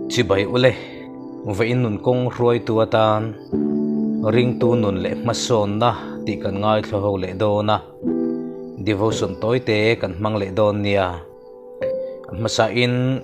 Chibai ule, vawiin nun kawng hruaitu atan ringtu nun leh hmasawnna tih kan ngaithla ho leh dawn a, devotion tawite kan hmang leh dawn nia. Hmasain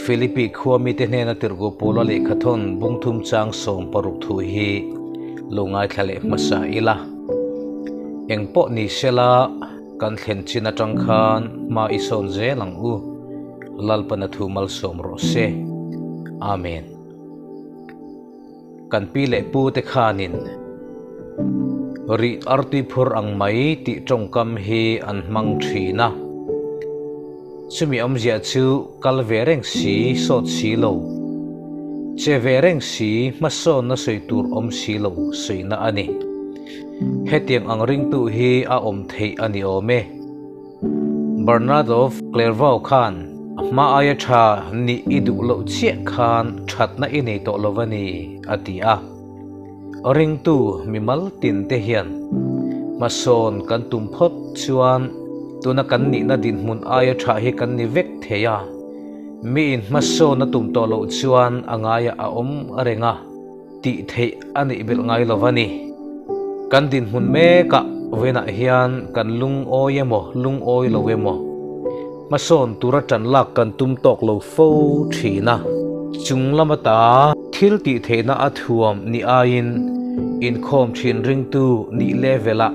Philippi khua mite hnena tirhku Paula lehkhathawn bungthum chang 16 thu hi lo ngaithla leh hmasa ila. Engpawh ni sela kan thlen chin atang khan hma i sawn zel ang u. Lalpana thu malsawm rawh se. Amen. Kan pi leh pu te khanin rih artui phur ang mai tih tawngkam hi an hmang thin a. Chumi awmzia chu kal ve reng si sawt si lo, che ve reng si hmasawnna sawi tur awm si lo sawina a ni. Hetiang ang ringtu hi a awm theih a ni awm e. Bernard of Clairvaux khan a hma aia tha nih i duh loh chiah khan thatna i nei tawh lo a ni, a ti a. Ringtu mimal tin te hian hmasawn kan tum phawt chuan tuna kan nihna dinhmun aia tha hi kan ni vek thei a, miin hmasawn a tum tawh loh chuan a ngaiah a awm reng a. Tih theih a nih belh ngai lo a ni. Kan dinhmun mekah vawiinah hian kan lungawi emaw lungawi lo emaw hmasawn tura tan lak kan tum tawk lo fo thin a. Chung lama ta thil tih theihna a thuam ni aiin inkhawm thin ringtu nih level-ah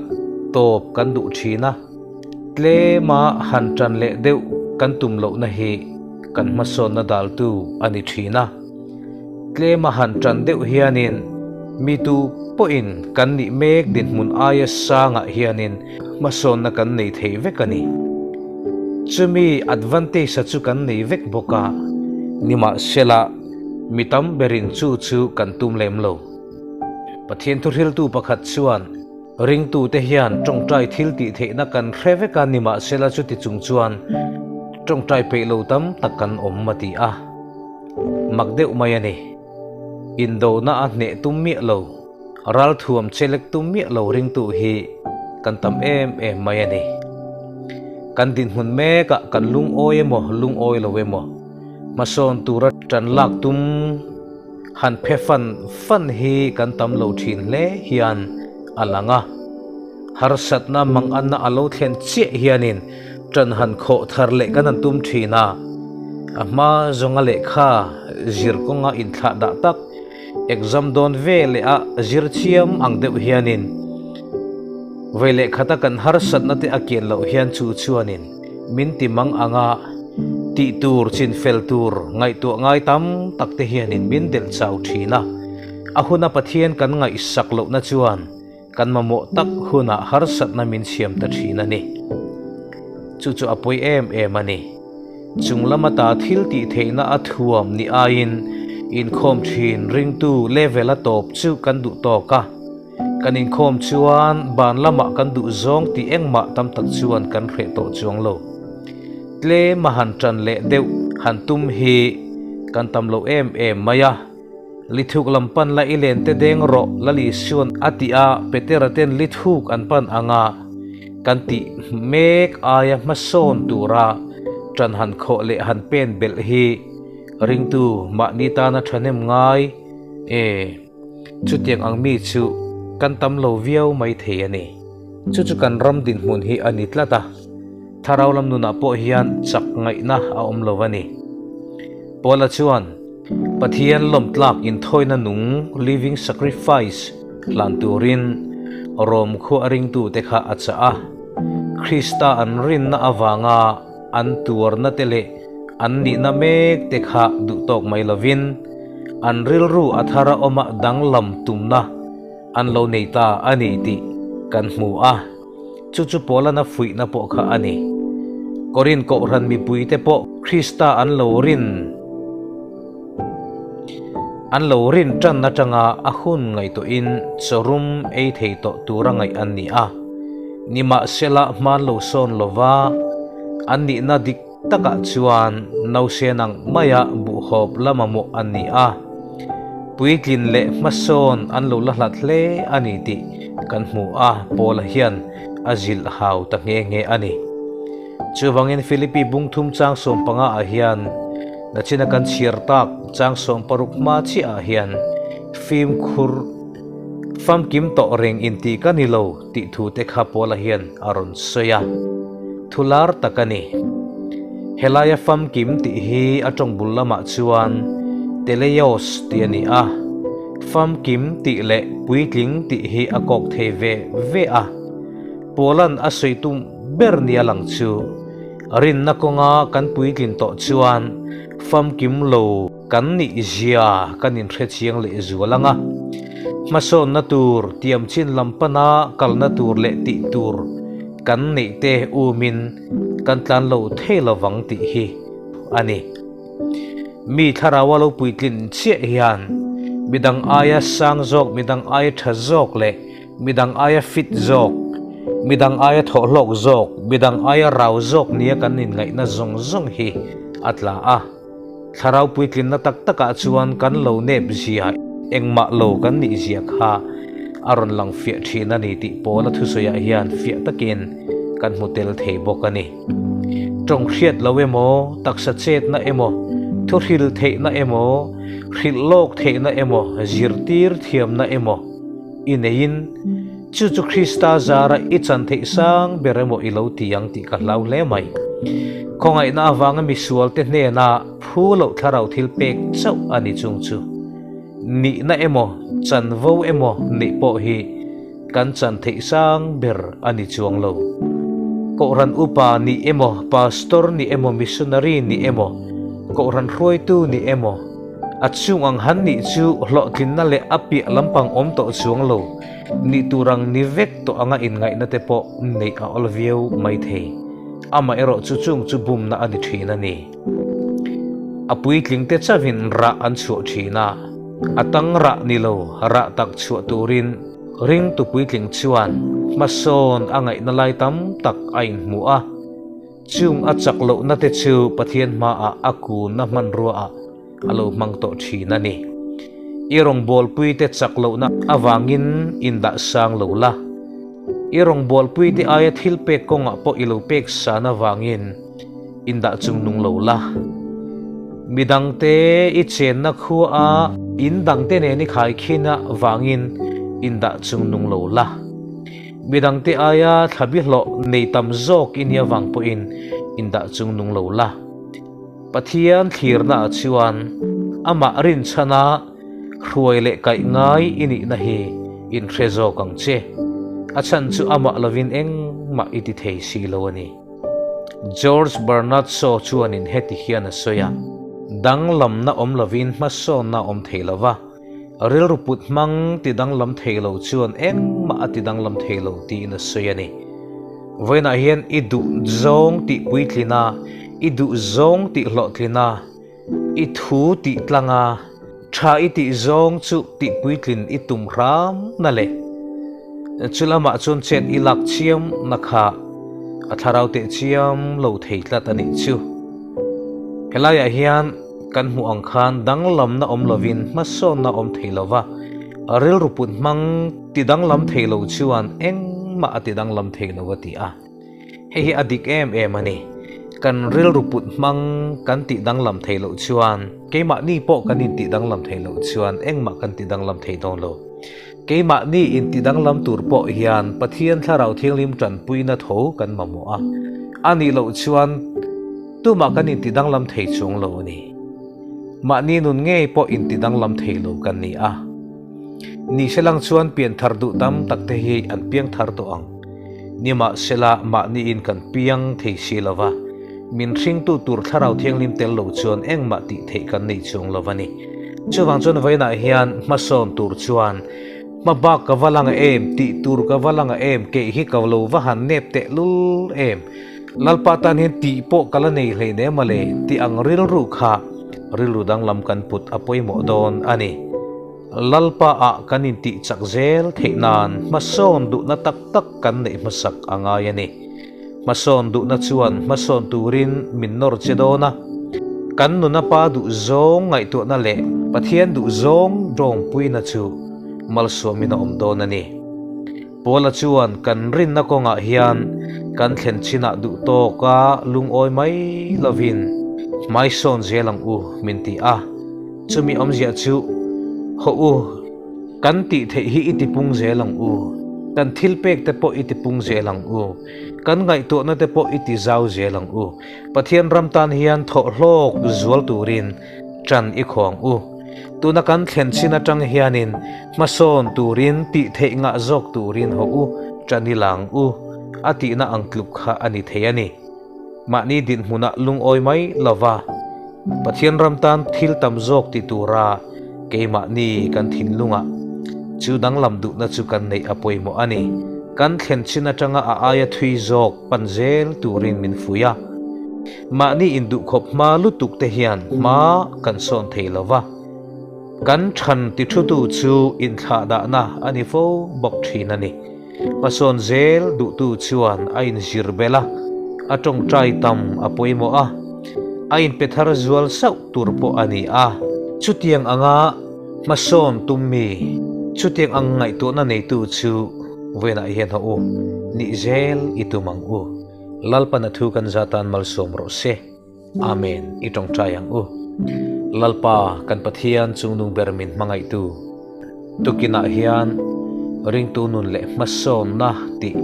tawp kan duh thin a. Tlema han tan leh deuh kan tum lohna hi kan hmasawnna daltu a ni thin a. Tlema han tan deuh hianin mi tu pawhin kan nih mek dinhmun aia sangah hianin hmasawnna kan nei thei vek a ni. Chumi advantage-a chu kan nei vek bawk a, nimahsela mi tam berin chu chu kan tum lem lo. Pathian thuhriltu pakhat chuan Ringtute hian tawngtai thil tih theihna kan hre vek a, nimahsela chuti chung chuan tawngtai peih lo tam tak kan awm a ti a. Mak deuh mai a ni. Indona a hneh tum miah lo, ralthuam chelek tum miah lo ringtu hi kan tam em em mai a ni. Kan dinhmun mekah kan lungawi emaw lungawi lo emaw hmasawn tura tan lak tum Han phe fan fan hi kan tam lo thin hle hian a lang a. Harsatna manganna a lo thlen chiah hianin tan han khawh thar leh kan han tum thin a. A hma zawnga lehkha zir kawnga inthlah dah tak, exam dawn ve leh a zir chiam ang deuh hianin vawi leh khata kan harsatna te a kian loh hian chu chuanin min ti mang anga tih tur chin fel tur ngaihtuah ngai tam tak te hianin min delh chau thin a. A huna Pathian kan ngaihsak lohna chuan kan mamawh tak hunah harsatna min siam ta thin a ni. Chu chu a pawi em em a ni. Chung lama ta thil tih theihna a thuam ni aiin inkhawm thin ringtu level a tawp chu kan duh tawk a. Kan inkhawm chuan ban lamah kan duh zawng tih engmah tam tak chuan kan hreh tawh chuang lo. Tlem a han tan leh deuh han tum hi kan tam lo em em mai a. Lithuk lam pan la i len te deng rawh Lalisuan a tih a Petera ten lithuk an pan anga kan tih mek aia hmasawn tura tan han khawh leh han pen belh hi ringtu mahni tana thahnem ngai e. Chutiang ang mi chu kan tam lo viau mai thei a ni. Chu chu kan ram dinhmun hi a ni tlat a, thlarau lam nunah pawh hian chak ngaihna a awm lo a ni. Paula chuan, Pathian lawmtlak inthawina nung, living sacrifice, hlan turin Rom khua ringtute kha a chah a. Krista an rinna avanga an tuarna te leh an nihna mek te kha duhtawk mai lovin an rilru a thar a awma danglam tumna an lo nei ta a ni tih kan hmu a, chu chu Paulana fuihna pawh kha a ni. Korin Kohhran mipuite pawh Krista an lo rin an lo rin tan atanga a hun ngaihtuahin chawrum ei thei tawh tura ngaih an ni a. Nimahsela hman lo sawn lova an nihna dik takah chuan nausen ang maia buhhawp la mamawh an ni a, puitlin leh hmasawn an lo la hlat hle a ni tih kan hmu a, Paula hian a zilh hau ta nghe nghe a ni. Chuvangin Philippi bungthum chang 15 ah hian. Nachina kan chhiar tak chang 16 hma chiahah hian fimkhur famkim tawh reng inti ka ni lo tih thu te kha Paula hian a rawn sawi a, thu lar tak a ni. Helaia famkim tih hi a tawng bul lamah chuan teleios tih a ni a, famkim tih leh puitling tih hi a kawk thei ve ve a. Paula'n a sawi tum ber nia lang chu Rinna kawnga kan puitlin tawh chuan famkim lo kan nih zia kan inhre chiang leh zual ang a. Hmasawnna tur, tiam chin lam pana kalna tur leh tih tur kan neih te umin kan tlan lo thei lovang tih hi a ni. Mi thlaraua lo puitlin chiah hian midang aia sang zawk, midang aia tha zawk leh Midang aia fit zawk, midang aia thawhhlawk zawk, midang aia rau zawk nia kan inngaihna zawng zawng hi a tla a. Thlarau puitlinna tak takah chuan kan lo nep zia, engmah lo kan nih zia kha a rawn lang fiah thin a ni tih Paula thusawiah hian fiah takin kan hmu tel thei bawk a ni. Tawng hriat lo emaw, taksa chetna emaw, thuhril theihna emaw, hrilh lawk theihna emaw, zirtir thiamna emaw, I neiin, chu chu Krista zara i chan theih sang ber emaw i lo ti ang tih ka hlau hle mai. Khawngaihna avanga misualte hnena phu loh thlarau thil pek chauh a ni chung chu. Nihna emaw, chanvo emaw neih pawh hi kan chan theih sang ber a ni chuang lo. Kohhran upa nih emaw, pastor nih emaw, missionary nih emaw, kohhran hruaitu nih emaw, A chung ang han nih chu hlawhtlinna leh a piah lampang awm tawh chuang lo nih tur ang ni vek tawh anga inngaihna te pawh neih a awl viau mai thei. Amaherawh chu chung chu bumna a ni thin a ni. A puitling te chauhin rah an chhuah thin a, a tang rah ni lo rah tak chhuah turin ringtu puitling chuan hmasawn a ngaihna lai tam tak a inhmu a. Chung a chak lohna te chu Pathian hmaah a kunna hmanruaah a lo hmang tawh thin a ni. I rawngbawlpuite chak lohna avangin indah sang lo la. I rawngbawlpuite aia thil pek kawngah pawh i lo pek san avangin indah chung nung lo la. Midangte i chenna khuaa in dangte nen i khaikhin avangin indah chung nung lo la. Midangte aia thlabi hlawh nei tam zawk i nia vang pawhin indah chung nung lo la. Pathian thlirnaah chuan amah rinchhana hruai leh kaih ngai i nihna hi inhre zawk ang che. A chhan chu amah lovin engmah i ti thei si lo a ni. George Bernard Shaw chuanin heti hian a sawi a, Danglamna awm lovin hmasawnna a awm thei lo va. Rilru put hmang ti danglam thei lo chuan engmah a ti danglam thei lo tiin a sawi a ni. Vawiinah hian i duh zawng tih puitlin a, i duh zawng tih hlawhtlin a, i thu tih tlang a, tha i tih zawng chu tih puitlin i tum hram na le. Chu lamah chuan chet i lak chiam na kha a thlarau teh chiam lo thei tlat a nih chu. Helaiah hian. Kan hmuh ang khan danglamna awm lovin hmasawnna awm thei lo va, rilru put hmang ti danglam thei lo chuan engmah a ti danglam thei lo a ti a. Hei hi a dik em em a ni. Kan rilru put hmang kan tih danglam thei loh chuan keimahni pawh kan intih danglam thei loh chuan engmah kan ti danglam thei dawn lo. Keimahni inti danglam tur pawh hian Pathian Thlarau Thianghlim tanpuina tho kan mamawh a, a nih loh chuan tumah kan inti danglam thei chuang lo a ni. Mahni nun ngei pawh inti danglam thei lo kan ni a. Nihselang chuan pianthar duh tam tak te hi an piangthar tawh ang. Nimahsela mahniin kan piang thei si lo va, min hringtu tur Thlarau Thianghlim tel lo chuan engmah tih theih kan nei chuang lo a ni. Chuvang chuan vawiinah hian hmasawn tur chuan hma bak ka va lang em, tih tur ka va lang em, keih hi ka lo va han nep teh lul em, Lalpa tan hian tih pawh ka la nei hlei nem mawle tih ang rilru kha rilru danglam kan put a pawimawh dawn a ni. Lalpa ah kan intih chak zel theih nan hmasawn duhna tak tak kan neih hmasak a ngai a ni. Hmasawn duhna chuan hmasawn turin min nawr che dawn a, kan nuna Pa duhzawng ngaihtuahna leh Pathian duhzawng dawngpuina chu malsawmin a awm dawn a ni. Paula chuan kan rinna kawngah hian kan thlen chinah duh tawka lungawi mai lovin Hmaisawn zel ang u min ti a, chumi awmzia chu hawh u kan tih theih hi i tipung zel ang u, kan thil pek te pawh i tipung zel ang u, kan ngaihtuahna te pawh i ti zau zel ang u, Pathian ram tan hian thawh hlawk zual turin ṭan i khaw ang u. Tuna kan thlen chin aṭang hianin hmasawn turin tih theih ngah zawk turin hawh u ṭan i la ang u a tihna ang tluk kha a ni thei a ni. Mahni dinhmunah lungawi mai lova Pathian ram tan thil tam zawk ti tura keimahni kan thinlungah chu danglam duhna chu kan neih a pawimawh a ni. Kan thlen chin atanga a aia thui zawk pan zel turin min fuih a. Mahni induhkhawp hma lutuk te hian hma kan sawn thei lova. Kan than tithutu chu inthlahdahna a ni fo bawk thin a ni. Hmasawn zel duhtu chuan a inzir belh a, a tawngtai tam a pawimawh a, a inpe thar zual sauh tur pawh a ni a. Chutiang anga hmasawn tum mi, chutiang ang ngaihtuahna neitu chu vawiinah hian haw u, nih zel i tum ang u. Lalpan a thu kan zatan malsawm rawh se. Amen, i tawngtai ang u. Lalpa, kan Pathian chungnung ber min hmangaihtu, tukinah hian ringtu nun leh hmasawnna tih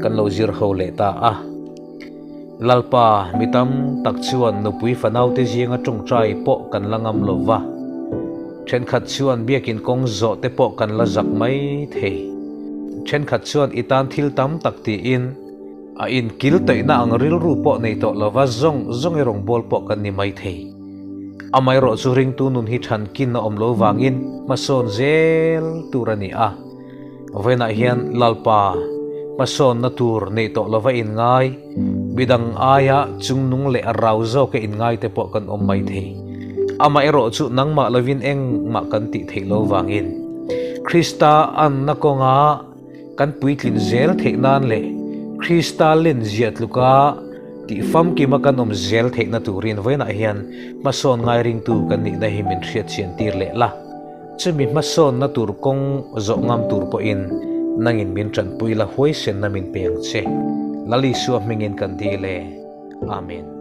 kan lo zir ho leh ta a. Lalpa, mi tam tak chuan nupui fanaute zinga tawngtai pawh kan la ngam lo va, thenkhat chuan biakin kawng zawh te pawh kan la zak mai thei. Thenkhat chuan i tan thil tam tak tiin, A inkil taihna ang rilru pawh nei tawh lova zawng zawng i rawngbâwl pawh kan ni mai thei. Amaherawh chu ringtu nun hi thankin a awm lo vangin hmasawn zel tur a ni a. Vawiinah hian Lalpa hmasawnna tur nei tawh lova inngai, midang aia chungnung leh a rau zawka inngai te pawh kan awm mai thei. Amaherawh chu nangmah lovin engmah kan tih theih lo vangin Krista anna kawnga Kan puitlin zel theih nan leh Krista len ziah tluka tih famkima kan awm zel theihna turin vawiinah hian hmasawn ngai ringtu kan nihna hi min hriatchian tir leh la. Chumi hmasawnna tur kawng zawh ngam tur pawhin nangin min tanpui la huaisenna min pe ang che. Lal Isua hmingin kan dil e. Amen.